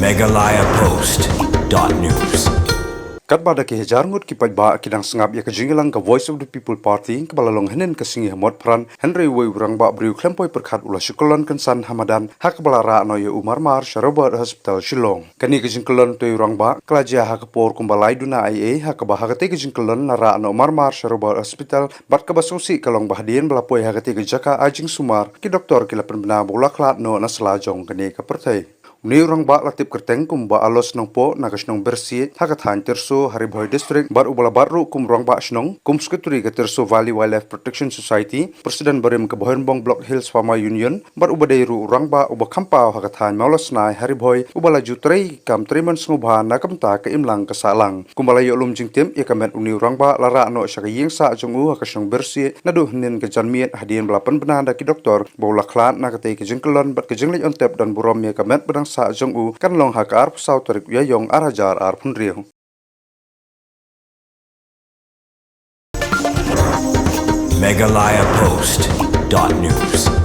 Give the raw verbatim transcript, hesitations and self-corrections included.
Meghalaya Post dot news. Katba da ki hajar ngut ki paidbah ki dang sngap ïa ka jingïalang ka Voice of the People Party kaba la long hynnin ka sngi ha Motphran, hynrei uwei u rangbah briew khlem poi pyrkhat u la shu kyllon kynsan ha madan ha kaba la rah noh ïa u marmar sha Robert Hospital Shillong. Kane ka jingkyllon utei u rangbah ka la jia ha ka por kumba lai duna eiei, ha kaba ha katei ka jingkyllon la rah noh marmar sha Robert Hospital, bad kaba sngewsih ka long ba hadien ba la poi ha katei ka jaka ai jingsumar, ki doktor ki la pynbna ba u la khlad noh na sla jong kane ka pyrthei. Une u rangbah la tip kyrteng kum u Bah Alos Nongpoh na ka shnong Bersiej ha ka thaiñ Tirso ha Ri Bhoi District, bad uba la bat ruh kum rangbah shnong, kum Secretary ka Tirso Valley Wildlife Protection Society, President barim ka Bhoirymbong Block Hills Farmer Union, bad uba dei ruh u rangbah uba kham paw ha ka thaiñ Mawlasnai ha Ri Bhoi, uba la ju trei kam trei mon sngewbha na ka bynta ka imlang ka sahlang. Kumba la ïoh lum jingtip ïa ka met une u rangbah la rah noh sha ka ïing sah jong u ha ka shnong Bersiej naduh hynnin ka janmiet, hadien ba la pynbna da ki doktor ba u la khlad. Na katei ka jingkyllon bad ka jingleit on tep don burom ïa ka met ba dang sah jong u kan long ha ka arphew saw tarik u Ïaïong ar hajar arphew hynriew. Meghalaya Post dot news.